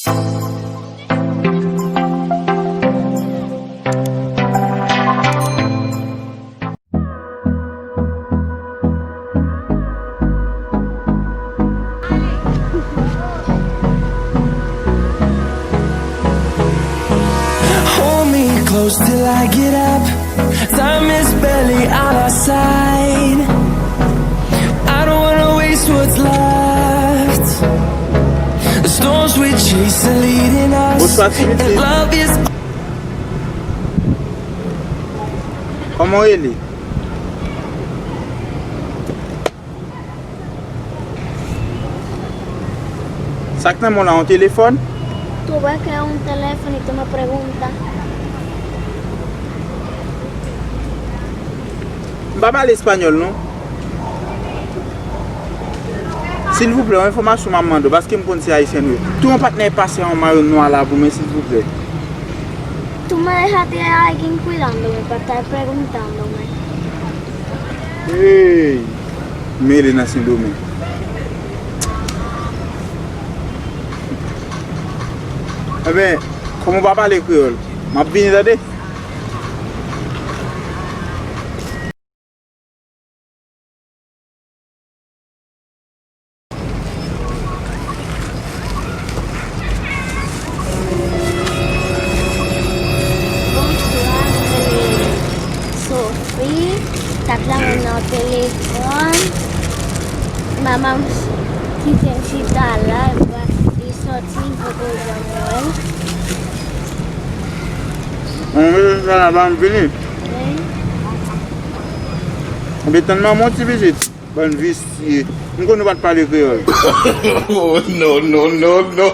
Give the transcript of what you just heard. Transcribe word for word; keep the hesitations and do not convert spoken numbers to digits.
Hold me close till I get up. Time is barely on our side. I don't wanna waste what's left. The storms we chase are leading us. Bonsoir, ti pitit. And love is Kòman w rele? Sa k nan men w la, yon telefòn? Tuve que un teléfono y tú me preguntas. M pa pale espanyòl, non. Silvouplè, yon enfòmasyon m ap mande w, paske m konn se ayisyen nou ye. Tou yon patnè pase yon mayo nwa la pou mwen, silvouplè. Tú me dejaste a alguien cuidándome para estar preguntándome. Hey! Mele nan Sendomeng. Enben, kòm ou pa pale kreyòl, m ap vini, tande? Bonswa, mwen rele Sophie, kat la mwen nan telefòn. Manman m kite m chita la, epi li sòti, m poko janm wè l. Mwen rele Sara, ba m vini. Wi. Epi tann manman w, ti pitit. Bann visye. M konn nou pa t pale kreyòl. Oh, no, no, no, no.